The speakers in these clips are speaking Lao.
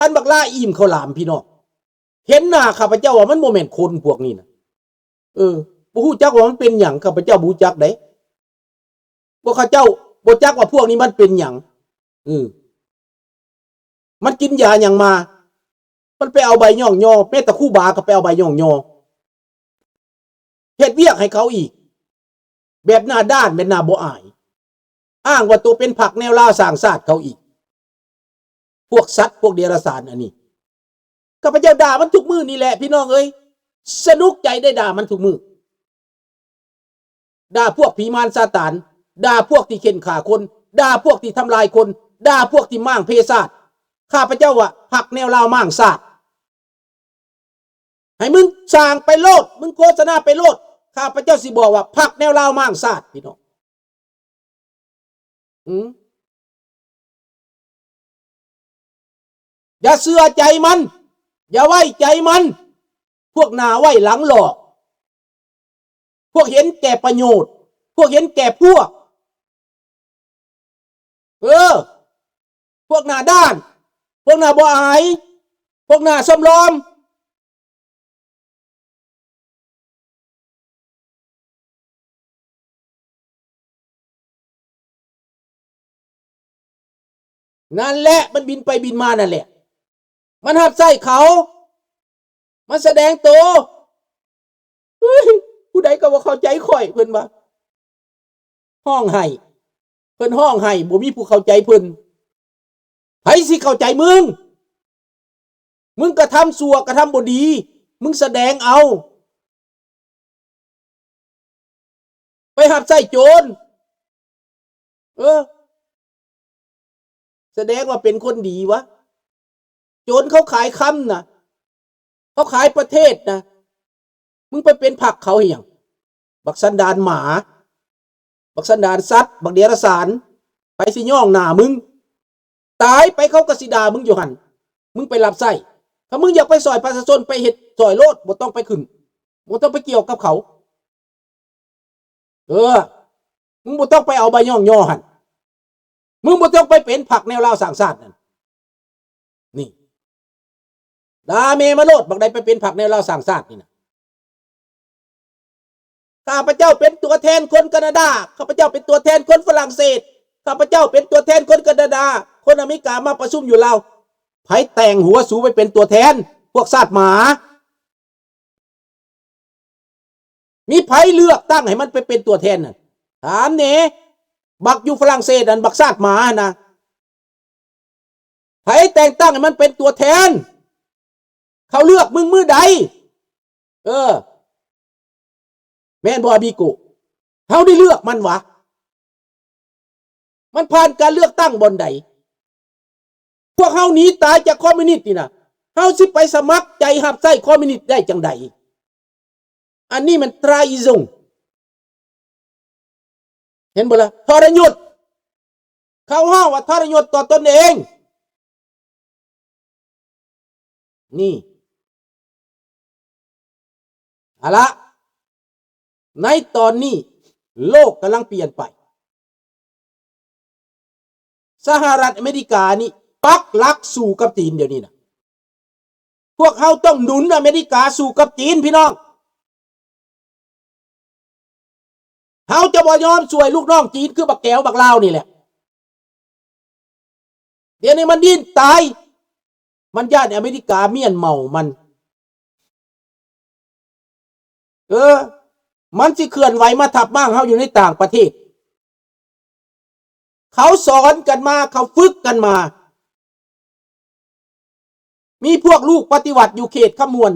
ອັນບັກຫຼ້າອີ່ມເຂົ້າຫຼາມ ພີ່ນ້ອງ ເຫັນໜ້າຂ້າພະເຈົ້າວ່າມັນບໍ່ແມ່ນຄົນພວກນີ້ນະ. ເອີ ບໍ່ຮູ້ຈັກວ່າມັນເປັນຫຍັງ ຂ້າພະເຈົ້າບໍ່ຮູ້ຈັກເດ້. ພວກເຂົາເຈົ້າບໍ່ຈັກວ່າພວກນີ້ມັນເປັນຫຍັງ. ເອີ ມັນກິນຢາຫຍັງມາ ມັນໄປເອົາໃບຍ້ອງຍໍ ແມ້ແຕ່ຄູບາກໍໄປເອົາໃບຍ້ອງຍໍ ເຮັດວຽກໃຫ້ເຂົາອີກ ແບບໜ້າດ້ານ ແບບໜ້າບໍ່ອາຍ ອ້າງວ່າໂຕເປັນພັກແນວລາວສ້າງຊາດເຂົາອີກ. ພວກສັດ ພວກເດຍລະສານອັນນີ້ ຂ້າພະເຈົ້າດ່າມັນທຸກມື້ນີ້ແຫຼະ ພີ່ນ້ອງເອີຍ ສະໜຸກໃຈໄດ້ດ່າມັນທຸກມື້. ດ່າພວກຜີມານຊາຕານ ດ່າພວກທີ່ເຂັ່ນຂ້າຄົນ ດ່າພວກທີ່ທຳລາຍຄົນ ດ່າພວກທີ່ມ້າງເພຊາດ. ຂ້າພະເຈົ້າວ່າ ພັກແນວລາວມ້າງຊາດ ໃຫ້ມຶງສ້າງໄປໂລດ ມຶງໂຄສະນາໄປໂລດ. ຂ້າພະເຈົ້າຊິບອກວ່າ ພັກແນວລາວມ້າງຊາດ ພີ່ນ້ອງ. ອືມ ຢ່າເຊື່ອໃຈມັນ ຢ່າໄວ້ໃຈມັນ ພວກໜ້າໄວ້ຫຼັງຫຼອກ ພວກເຫັນແກ່ປະໂຫຍດ ພວກເຫັນແກ່ພວກ ເອີ ພວກໜ້າດ້ານ ພວກໜ້າບໍ່ອາຍ ພວກໜ້າສຳລອມ. ນັ້ນແຫຼະ ມັນບິນໄປບິນມານັ້ນແຫຼະ ມັນຮັບໃຊ້ເຂົາ ມັນສະແດງໂຕ. ເຮີ້ຍ ຜູ້ໃດກໍບໍ່ເຂົ້າໃຈຂ້ອຍ ເພິ່ນວ່າ ຮ້ອງໄຫ້ ເພິ່ນຮ້ອງໄຫ້ ບໍ່ມີຜູ້ເຂົ້າໃຈເພິ່ນ. ໃຜຊິເຂົ້າໃຈມຶງ? ມຶງກະທຳຊົ່ວ ກະທຳບໍ່ດີ ມຶງສະແດງເອົາ ໄປຮັບໃຊ້ໂຈນ. ເອີ ສະແດງວ່າເປັນຄົນດີວະ. ໂຈນເຂົາຂາຍຄຳນະ ເຂົາຂາຍປະເທດນະ ມຶງໄປເປັນພັກເຂົາເຮັດຫຍັງ? ບັກສັນດານໝາ ບັກສັນດານສັດ ບັກເດຍລະສານ ໃຜຊິຍ້ອງໜ້າມຶງ? ຕາຍໄປເຂົາກໍຊິດ່າມຶງຢູ່ຫັ້ນ ມຶງໄປຮັບໃຊ້. ຖ້າມຶງຢາກໄປຊ່ອຍປະຊາຊົນ ໄປເຮັດຊ່ອຍໂລດ ບໍ່ຕ້ອງໄປຂຶ້ນ ບໍ່ຕ້ອງໄປກ່ຽວກັບເຂົາ. ເອີ ມຶງບໍ່ຕ້ອງໄປເອົາໃບຍ້ອງຍໍຫັ້ນ ມຶງບໍ່ຕ້ອງໄປເປັນພັກແນວລາວສ້າງຊາດນັ້ນ. ນີ້ ດ່າແມ່ມາໂລດ ບັກໃດໄປເປັນພັກແນວລາວສ້າງຊາດນີ້ນະ. ຂ້າພະເຈົ້າເປັນຕົວແທນຄົນການາດາ ຂ້າພະເຈົ້າເປັນຕົວແທນຄົນຝຣັ່ງເສດ ຂ້າພະເຈົ້າເປັນຕົວແທນຄົນການາດາ ຄົນອາເມລິກາມາປະຊຸມຢູ່ລາວ. ໃຜແຕ່ງຫົວສູໄປເປັນຕົວແທນ ພວກຊາດໝາ? ມີໃຜເລືອກຕັ້ງໃຫ້ມັນໄປເປັນຕົວແທນນັ້ນ? ຖາມແດ່ ບັກຢູ່ຝຣັ່ງເສດນັ້ນ ບັກຊາດໝາຫັ້ນນະ ໃຜແຕ່ງຕັ້ງໃຫ້ມັນເປັນຕົວແທນ? ເຂົາເລືອກມຶງມື້ໃດ? ເອີ ແມ່ນບໍ່ ອາບີໂກ? ເຮົາໄດ້ເລືອກມັນຫວາ? ມັນຜ່ານການເລືອກຕັ້ງບ່ອນໃດ? ພວກເຮົາໜີຕາຍຈາກຄອມມິວນິດນີ້ນະ ເຮົາຊິໄປສະໝັກໃຈຮັບໃຊ້ຄອມມິວນິດໄດ້ຈັ່ງໃດ? ອັນນີ້ມັນ trahison ເຫັນບໍ່ລະ? ທໍລະຍົດ ເຂົາຮ້ອງວ່າທໍລະຍົດຕໍ່ຕົນເອງ. ນີ້ ເອົາລະ ໃນຕອນນີ້ໂລກກຳລັງປ່ຽນໄປ. ສະຫະລັດອາເມລິການີ້ປັກຫຼັກສູ້ກັບຈີນດຽວນີ້ນະ. ພວກເຮົາຕ້ອງໜູນອາເມລິກາສູ້ກັບຈີນ ພີ່ນ້ອງ. ເຮົາຈະບໍ່ຍອມຊ່ວຍລູກນ້ອງຈີນຄືບັກແກວບັກລາວນີ້ແຫຼະ. ດຽວນີ້ມັນດີ້ນຕາຍ ມັນຢ້ານອາເມລິກາມ້ຽນເມົາມັນ. ເອີ ມັນຊິເຄື່ອນໄຫວມາທັບມ້າງເຮົາຢູ່ໃນຕ່າງປະເທດ. ເຂົາສອນກັນມາ ເຂົາຝຶກກັນມາ. ມີພວກລູກປະຕິວັດຢູ່ເຂດຄຳມ່ວນ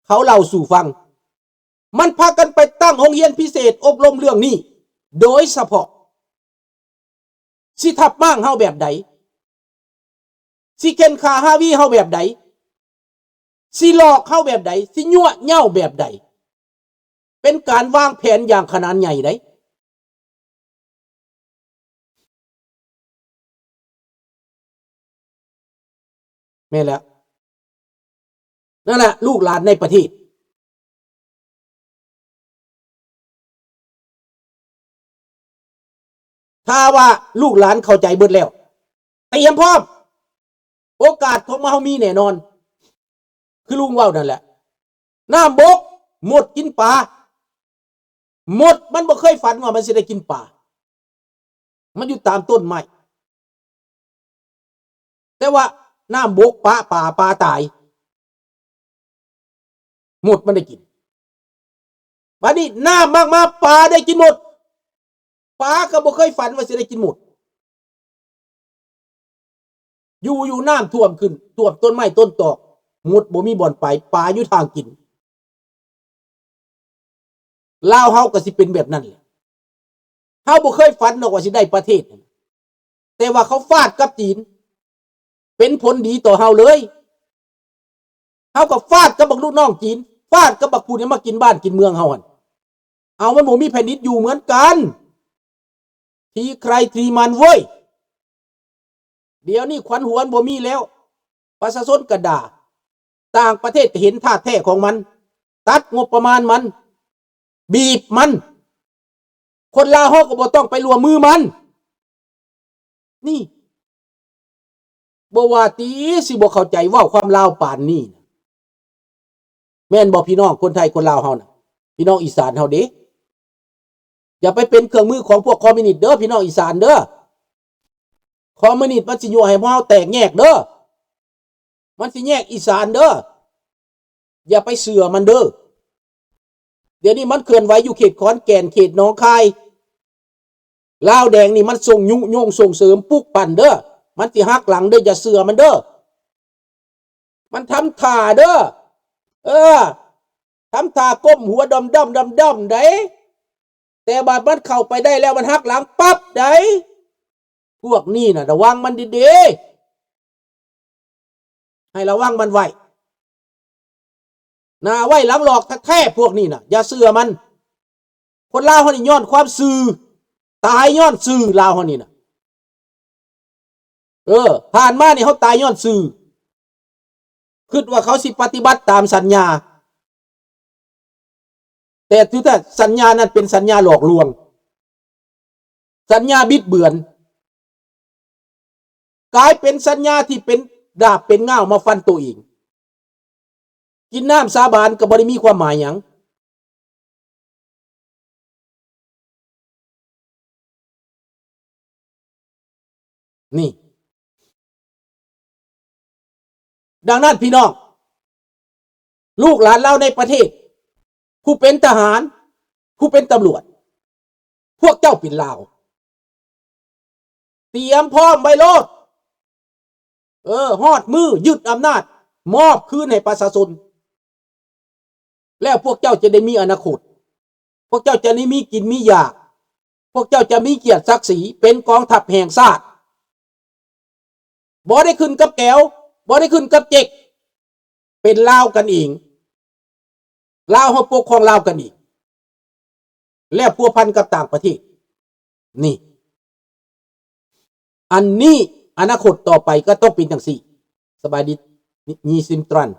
ເຂົາເລົ່າສູ່ຟັງ. ມັນພາກັນໄປຕັ້ງໂຮງຮຽນພິເສດອົບຮົມເລື່ອງນີ້ໂດຍສະເພາະ. ຊິທັບມ້າງເຮົາແບບໃດ? ຊິເຂັ່ນຂ້າຮາວີເຮົາແບບໃດ? ຊິຫຼອກເຮົາແບບໃດ? ຊິຍົວະເຍົາແບບໃດ? ເປັນການວາງແຜນຢ່າງຂະໜານໃຫຍ່ໃດ໋. ແມ່ນແລ້ວ ນັ້ນແຫຼະ ລູກຫຼານໃນປະເທດ. ຖ້າວ່າລູກຫຼານເຂົ້າໃຈເບິດແລ້ວ ຕຽມພ້ອມ ໂອ ໂອກາດຂອງເຮົາມີແນ່ນອນ ຄືລຸງເວົ້ານັ້ນແຫຼະ. ນ້ຳບົກ ມົດກິນປາ. ມົດມັນບໍ່ເຄີຍຝັນວ່າມັນຊິໄດ້ກິນປາ. ມັນຢູ່ຕາມຕົ້ນໄມ້. ແຕ່ວ່ານ້ຳບົກປະປາ, ປາຕາຍ. ມົດມັນໄດ້ກິນ. ບາດນີ້ນ້ຳມັກມາ, ປາໄດ້ກິນມົດ. ປາກໍບໍ່ເຄີຍຝັນວ່າຊິໄດ້ກິນມົດ. ຢູ່ໆ ນ້ຳຖ້ວມຂຶ້ນ, ຖ້ວມຕົ້ນໄມ້ຕົ້ນຕອກ, ມົດບໍ່ມີບ່ອນໄປ, ປາຢູ່ທາງກິນ. ລາວເຮົາກໍຊິເປັນແບບນັ້ນແຫຼະ. ເຮົາບໍ່ເຄີຍຝັນດອກວ່າຊິໄດ້ປະເທດ, ແຕ່ວ່າເຂົາຟາດກັບຈີນ ເປັນຜົນດີຕໍ່ເຮົາເລີຍ. ເຮົາກໍຟາດກັບບັກລູກນ້ອງຈີນ, ຟາດກັບບັກຜູ້ທີ່ມາກິນບ້ານກິນເມືອງເຮົາຫັ້ນ. ເອົາ, ມັນບໍ່ມີແຜ່ນດິນຢູ່ເໝືອນກັນ. ທີໃຄທີມັນເວີຍ. ດຽວນີ້ຂວັນຫວນບໍ່ມີແລ້ວ, ປະຊາຊົນກໍດ່າ, ຕ່າງປະເທດກໍເຫັນທ່າແທ້ຂອງມັນ, ຕັດງົບປະມານມັນ, ບີບມັນ. ຄົນລາວເຮົາກໍບໍ່ຕ້ອງໄປຮ່ວມມືມັນ. ນີ້ ບໍ່ວ່າຕິ ຊິບໍ່ເຂົ້າໃຈເວົ້າຄວາມລາວປານນີ້ນະ. ແມ່ນບໍ່ພີ່ນ້ອງຄົນໄທຄົນລາວເຮົານະ? ພີ່ນ້ອງອີສານເຮົາເດ້ ຢ່າໄປເປັນເຄື່ອງມືຂອງພວກຄອມມິວນິດເດີ ພີ່ນ້ອງອີສານເດີ. ຄອມມິວນິດມັນຊິຍົວໃຫ້ພວກເຮົາແຕກແຍກເດີ. ມັນຊິແຍກອີສານເດີ. ຢ່າໄປເຊື່ອມັນເດີ. ດຽວນີ້ມັນເຄື່ອນໄຫວຢູ່ເຂດຂອນແກ່ນ, ເຂດໜອງຄາຍ. ລາວແດງນີ້ມັນສົ່ງຍຸຍົງສົ່ງເສີມປຸກປັ່ນເດີ. ມັນຊິຫັກຫຼັງເດີ, ຢ່າເຊື່ອມັນເດີ. ມັນທຳທ່າເດີ. ເອີ, ທຳທ່າກົ້ມຫົວດອມໆ ດອມໆ ໃດ໋. ແຕ່ບາດມັນເຂົ້າໄປໄດ້ແລ້ວ ມັນຫັກຫຼັງປັບໃດ໋. ພວກນີ້ນະ ລະວັງມັນດີໆ. ໃຫ້ລະວັງມັນໄວ້. ໜ້າໄວ້ຫຼັງຫຼອກແທ້ໆ ພວກນີ້ນະ, ຢ່າເຊື່ອມັນ. ຄົນລາວເຮົານີ້ຍ້ອນຄວາມຊື່, ຕາຍຍ້ອນຊື່ ລາວເຮົານີ້ນະ. ເອີ, ຜ່ານມານີ້ເຮົາຕາຍຍ້ອນຊື່. ຄິດວ່າເຂົາຊິປະຕິບັດຕາມສັນຍາ. ແຕ່ທີ່ແທ້ສັນຍານັ້ນເປັນສັນຍາຫຼອກລວງ, ສັນຍາບິດເບືອນ, ກາຍເປັນສັນຍາທີ່ເປັນດາບເປັນງາວມາຟັນໂຕເອງ. ກິນນ້ຳສາບານກໍບໍ່ໄດ້ມີຄວາມໝາຍຫຍັງ. ນີ້. ດັ່ງນັ້ນພີ່ນ້ອງ, ລູກຫຼານລາວໃນປະເທດ, ຜູ້ເປັນທະຫານ, ຜູ້ເປັນຕຳຫຼວດ, ພວກເຈົ້າເປັນລາວ, ຕຽມພ້ອມໄວ້ໂລດ. ເອີ, ຮອດມື້ຍຶດອຳນາດ, ມອບຄືນໃຫ້ປະຊາຊົນ. ແລ້ວພວກເຈົ້າຈະໄດ້ມີອະນາຄົດ, ພວກເຈົ້າຈະໄດ້ມີກິນມີຢາກ, ພວກເຈົ້າຈະມີກຽດສັກສີ, ເປັນກອງທັບແຫ່ງຊາດ, ບໍ່ໄດ້ຂຶ້ນກັບແກວ, ບໍ່ໄດ້ຂຶ້ນກັບເຈັກ, ເປັນລາວກັນເອງ, ລາວເຮົາປົກຄອງລາວກັນເອງ. ແລ້ວພົວພັນກັບຕ່າງປະເທດ. ນີ້ ອັນນີ້ອະນາຄົດຕໍ່ໄປກໍຕ້ອງເປັນຈັ່ງຊີ້. ສະບາຍດີ ຍິນດີຊິມຕຣອນ.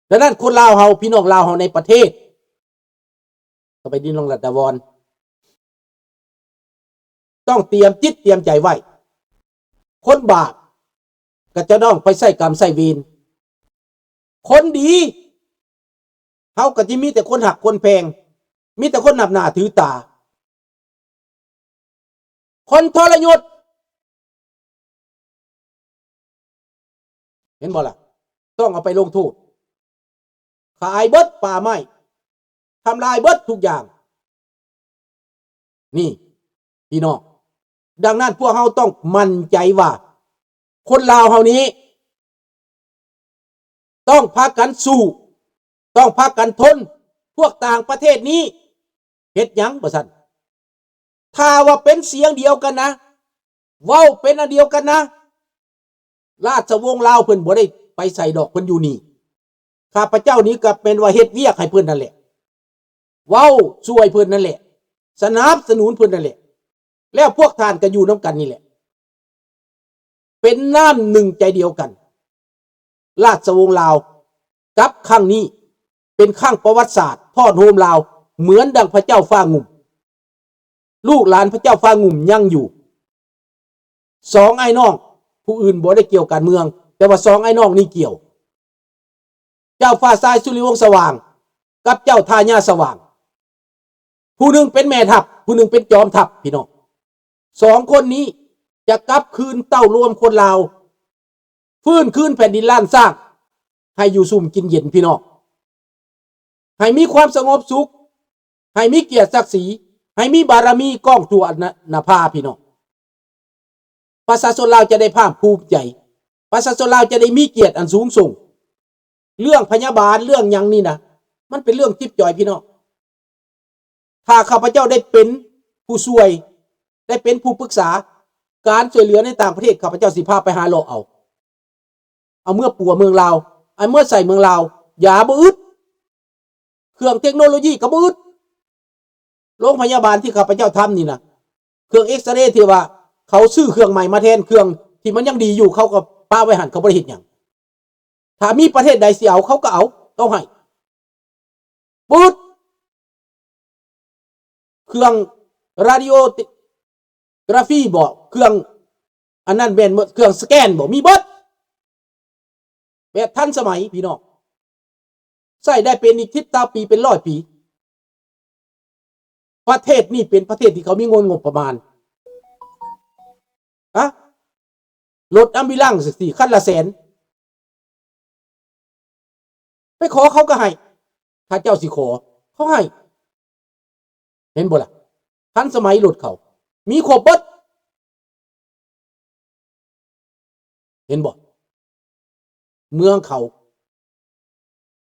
ດັ່ງນັ້ນຄົນລາວເຮົາ, ພີ່ນ້ອງລາວເຮົາໃນປະເທດ, ສະບາຍດີນ້ອງລັດດາວອນ, ຕ້ອງຕຽມຈິດຕຽມໃຈໄວ້. ຄົນບາບກໍຈະຕ້ອງໄປໃຊ້ກຳໃຊ້ເວນ, ຄົນດີເຮົາກໍຈະມີແຕ່ຄົນຮັກຄົນແພງ, ມີແຕ່ຄົນນັບໜ້າຖືຕາ. ຄົນທໍລະຍົດ ເຫັນບໍ່ລະ? ຕ້ອງເອົາໄປລົງໂທດ, ຂາຍເບິດປ່າໄມ້, ທຳລາຍເບິດທຸກຢ່າງ. ນີ້ພີ່ນ້ອງ, ດັ່ງນັ້ນພວກເຮົາຕ້ອງໝັ້ນໃຈວ່າ ຄົນລາວເຮົານີ້ຕ້ອງພາກັນສູ້, ຕ້ອງພາກັນທົນ. ພວກຕ່າງປະເທດນີ້ເຮັດຫຍັງວ່າຊັ້ນ? ຖ້າວ່າເປັນສຽງດຽວກັນນະ, ເວົ້າເປັນອັນດຽວກັນນະ, ລາຊະວົງລາວເພິ່ນບໍ່ໄດ້ໄປໃສດອກ, ເພິ່ນຢູ່ນີ້. ຂ້າພະເຈົ້ານີ້ກໍແມ່ນວ່າເຮັດວຽກໃຫ້ເພິ່ນນັ້ນແຫຼະ, ເວົ້າຊ່ວຍເພິ່ນນັ້ນແຫຼະ, ສະໜັບສະໜູນເພິ່ນນັ້ນແຫຼະ, ແລ້ວພວກທ່ານກໍຢູ່ນຳກັນນີ້ແຫຼະ. ເປັນນ້ຳໜຶ່ງໃຈດຽວກັນ. ລາຊະວົງລາວກັບຄັ້ງນີ້ເປັນຄັ້ງປະຫວັດສາດທອດໂຮມລາວ, ເໝືອນດັ່ງພະເຈົ້າຟ້າງຸ່ມ. ລູກຫຼານພະເຈົ້າຟ້າງຸ່ມຍັງຢູ່. ສອງອ້າຍນ້ອງ ຜູ້ອື່ນບໍ່ໄດ້ກ່ຽວການເມືອງ, ແຕ່ວ່າສອງອ້າຍນ້ອງນີ້ກ່ຽວ. ເຈົ້າຟ້າຊາຍ ສຸລິວົງສະຫວ່າງ ກັບເຈົ້າທາຍາດສະຫວ່າງ, ຜູ້ໜຶ່ງເປັນແມ່ທັບ ຜູ້ໜຶ່ງເປັນຈອມທັບ ພີ່ນ້ອງ. ສອງຄົນນີ້ຈະກັບຄືນເຕົ້າລວມຄົນລາວ, ຟື້ນຄືນແຜ່ນດິນລ້ານຊ້າງ ໃຫ້ຢູ່ຊຸ່ມກິນເຢັນ ພີ່ນ້ອງ, ໃຫ້ມີຄວາມສະຫງົບສຸກ, ໃຫ້ມີກຽດສັກສີ, ໃຫ້ມີບາລະມີກ້ອງທົ່ວນະ ນະພາ ພີ່ນ້ອງ. ປະຊາຊົນລາວຈະໄດ້ພາກພູມໃຈ, ປະຊາຊົນລາວຈະໄດ້ມີກຽດອັນສູງສົ່ງ. ເລື່ອງພະຍາບານ ເລື່ອງຫຍັງນີ້ນະ ມັນເປັນເລື່ອງຈິບຈ່ອຍ ພີ່ນ້ອງ. ຖ້າຂ້າພະເຈົ້າໄດ້ເປັນຜູ້ຊ່ວຍ, ໄດ້ເປັນຜູ້ປຶກສາ, ການຊ່ວຍເຫຼືອໃນຕ່າງປະເທດ ຂ້າພະເຈົ້າຊິພາໄປຫາເລາະເອົາ, ເອົາເມືອປົວເມືອງລາວ, ເອົາເມືອໃສ່ເມືອງລາວ. ຢາບໍ່ອຶດ, ເຄື່ອງເຕັກໂນໂລຢີກໍບໍ່ອຶດ. ໂລງພະຍາບານທີ່ຂ້າພະເຈົ້າທຳນີ້ນະ, ເຄື່ອງເອັກສະເຣທີ່ວ່າເຂົາຊື້ເຄື່ອງໃໝ່ມາແທນເຄື່ອງທີ່ມັນຍັງດີຢູ່ ເຂົາກໍປະໄວ້ຫັ້ນ, ເຂົາບໍ່ໄດ້ເຮັດຫຍັງ. ຖ້າມີປະເທດໃດຊິເອົາ ເຂົາກໍເອົາ, ເຂົາໃຫ້ປຶດ. ເຄື່ອງຣາດີໂອກຣາຟີບໍ, ເຄື່ອງອັນນັ້ນແມ່ນໝົດ, ເຄື່ອງສະແກນບໍ, ມີເບິດ. ແບບທັນສະໄໝ ພີ່ນ້ອງ, ໃຊ້ໄດ້ເປັນອີກສິບຊາວປີ ເປັນຮ້ອຍປີ. ປະເທດນີ້ເປັນປະເທດທີ່ເຂົາມີງົນງົບປະມານ. ຮະ? ລົດອຳບູລັນຈັ່ງຊີ້ ຄັນລະແສນ. ໄປຂໍເຂົາກໍໃຫ້, ຖ້າເຈົ້າຊິຂໍ ເຂົາໃຫ້. ເຫັນບໍ່ລະ? ທັນສະໄໝລົດເຂົາ ມີຄົບເບິດ. ເຫັນບໍ່? ເມືອງເຂົາ.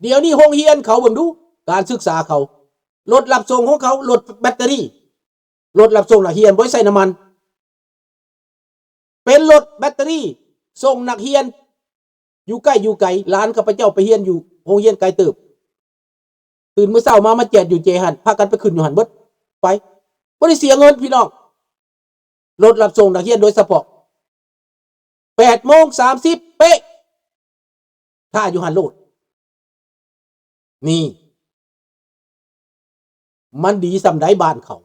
ດຽວນີ້ໂຮງຮຽນເຂົາ ເບິ່ງດູ ການສຶກສາເຂົາ. ລົດຮັບສົ່ງຂອງເຂົາ ລົດແບັດເຕີຣີ, ລົດຮັບສົ່ງນັກຮຽນ ບໍ່ໄດ້ໃຊ້ນ້ຳມັນ. ເປັນລົດແບັດເຕີຣີສົ່ງນັກຮຽນຢູ່ໃກ້ຢູ່ໄກ. ຫຼານຂ້າພະເຈົ້າໄປຮຽນຢູ່ໂຮງຮຽນໄກເຕີບ. ຕື່ນມື້ເຊົ້າມາ ມາແຈກຢູ່ເຈຫັ້ນ, ພາກັນໄປຂຶ້ນຢູ່ຫັ້ນເບິດ. ໄປ ບໍ່ໄດ້ເສຍເງິນ ພີ່ນ້ອງ. ລົດຮັບສົ່ງນັກຮຽນໂດຍສະເພາະ ແປດໂມງສາມສິບເປະ ຖ້າຢູ່ຫັ້ນໂລດ. ນີ້ ມັນດີສ່ຳໃດບ້ານເຂົາ,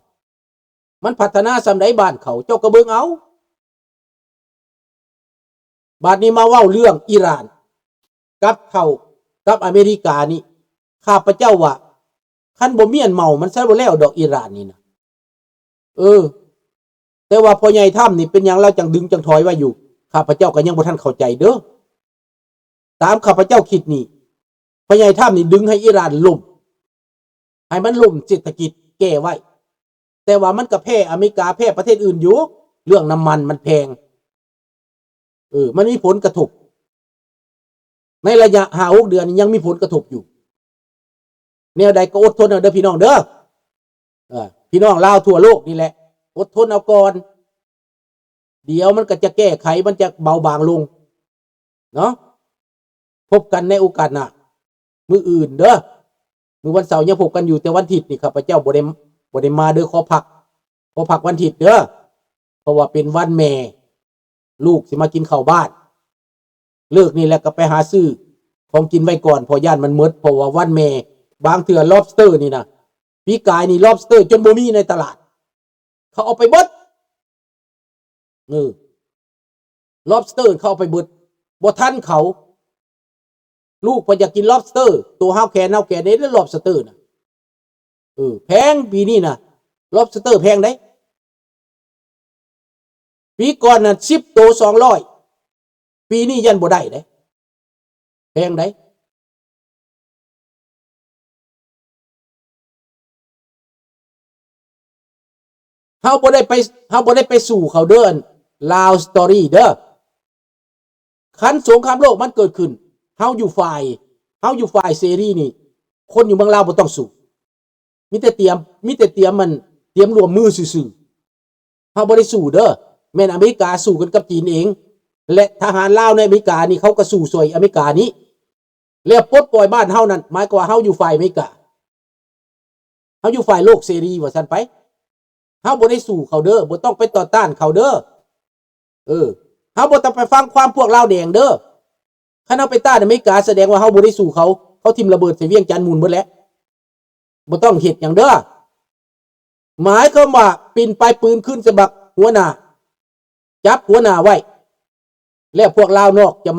ມັນພັດທະນາສ່ຳໃດບ້ານເຂົາ, ເຈົ້າກໍເບິ່ງເອົາ. ບາດນີ້ມາເວົ້າເລື່ອງອີຣານກັບເຂົາ ກັບອາເມລິການີ້, ຂ້າພະເຈົ້າວ່າ ຄັນບໍ່ມີອັນເມົາ ມັນໃຊ້ບໍ່ແລ້ວດອກ ອີຣານນີ້ນະ. ເອີ ແຕ່ວ່າພໍ່ໃຫຍ່ທຳນີ້ ເປັນຫຍັງລາວຈັ່ງດຶງຈັ່ງຖອຍໄວ້ຢູ່? ຂ້າພະເຈົ້າກໍຍັງບໍ່ທັນເຂົ້າໃຈເດີ້. ຕາມຂ້າພະເຈົ້າຄິດນີ້ ພໍ່ໃຫຍ່ທຳນີ້ດຶງໃຫ້ອີຣານລົ້ມ, ໃຫ້ມັນລົ້ມເສດຖະກິດແກ້ໄວ້. ແຕ່ວ່າມັນກໍແພ້ອາເມລິກາ ແພ້ປະເທດອື່ນຢູ່ ເລື່ອງນ້ຳມັນມັນແພງ. ເອີ ມັນມີຜົນກະທົບ. ໃນໄລຍະຫ້າຫົກເດືອນນີ້ຍັງມີຜົນກະທົບຢູ່. ແນວໃດກໍອົດທົນເອົາເດີ້ ພີ່ນ້ອງເດີ້. ເອີ ພີ່ນ້ອງລາວທົ່ວໂລກນີ້ແຫຼະ ອົດທົນເອົາກ່ອນ. ດຽວມັນກໍຈະແກ້ໄຂ, ມັນຈະເບົາບາງລົງເນາະ. ພົບກັນໃນໂອກາດໜ້າ. ມື້ອື່ນເດີ້, ມື້ວັນເສົາຍັງພົບກັນຢູ່, ແຕ່ວັນທິດນີ້ຂ້າພະເຈົ້າບໍ່ໄດ້, ບໍ່ໄດ້ມາເດີ້, ຂໍພັກ, ຂໍພັກວັນທິດເດີ້. ເພາະວ່າເປັນວັນແມ່, ລູກຊິມາກິນເຂົ້າບ້ານ. ເລີກນີ້ແລ້ວກໍໄປຫາຊື້ຂອງກິນໄວ້ກ່ອນ ເພາະຢ້ານມັນໝົດ, ເພາະວ່າວັນແມ່. ບາງເທື່ອ lobster ນີ້ນະ, ປີກາຍນີ້ lobster ຈົນບໍ່ມີໃນຕະຫຼາດ, ເຂົາເອົາໄປເບິດ. ເອີ lobster ເຂົາເອົາໄປເບິດ, ບໍ່ທັນເຂົາ. ລູກເພິ່ນຢາກກິນ lobster, ໂຕຮາວແຂນ, ຮາວແຂນເດ້ lobster ນະ. ເອີ ແພງປີນີ້ນະ, lobster ແພງເດ້. ປີກ່ອນນັ້ນ ສິບໂຕ ສອງຮ້ອຍ, ປີນີ້ຢ້ານບໍ່ໄດ້ເດ້, ແພງເດ້. ເຮົາບໍ່ໄດ້ໄປ, ເຮົາບໍ່ໄດ້ໄປສູ້ເຂົາເດີ້ ອັນ Lao Story ເດີ້. ຄັນສົງຄາມໂລກມັນເກີດຂຶ້ນ, ເຮົາຢູ່ຝ່າຍ, ເຮົາຢູ່ຝ່າຍເສລີນີ້, ຄົນຢູ່ເມືອງລາວບໍ່ຕ້ອງສູ້. ມີແຕ່ຕຽມ, ມີແຕ່ຕຽມມັນ, ຕຽມຮ່ວມມືຊື່ໆ. ເຮົາບໍ່ໄດ້ສູ້ເດີ້, ແມ່ນອາເມລິກາສູ້ກັນກັບຈີນເອງ ແລະ ທະຫານລາວໃນອາເມລິການີ້ ເຂົາກໍສູ້ຊ່ວຍອາເມລິການີ້. ແລ້ວປົດປ່ອຍບ້ານເຮົານັ້ນ ໝາຍຄວາມວ່າເຮົາຢູ່ຝ່າຍອາເມລິກາ, ເຮົາຢູ່ຝ່າຍໂລກເສລີ ວ່າຊັ້ນໄປ. ເຮົາບໍ່ໄດ້ສູ້ເຂົາເດີ້, ບໍ່ຕ້ອງໄປຕໍ່ຕ້ານເຂົາເດີ້. ເອີ, ເຮົາບໍ່ຕ້ອງໄປຟັງຄວາມພວກລາວແດງເດີ້. ຄັນເຮົາໄປຕ້ານອາເມລິກາ ສະແດງວ່າເຮົາບໍ່ໄດ້ສູ້ເຂົາ, ເຂົາຖິ້ມລະເບີດໃສ່ວຽງຈັນໝູນເບິດແລ້ວ. ບໍ່ຕ້ອງເຮັດຫຍັງເດີ້. ໝາຍຄວາມວ່າປິ່ນປາຍປືນຄືນໃສ່ບັກຫົວໜ້າ, ຈັບຫົວໜ້າໄວ້. ແລ້ວພວກລາວນອກຈະ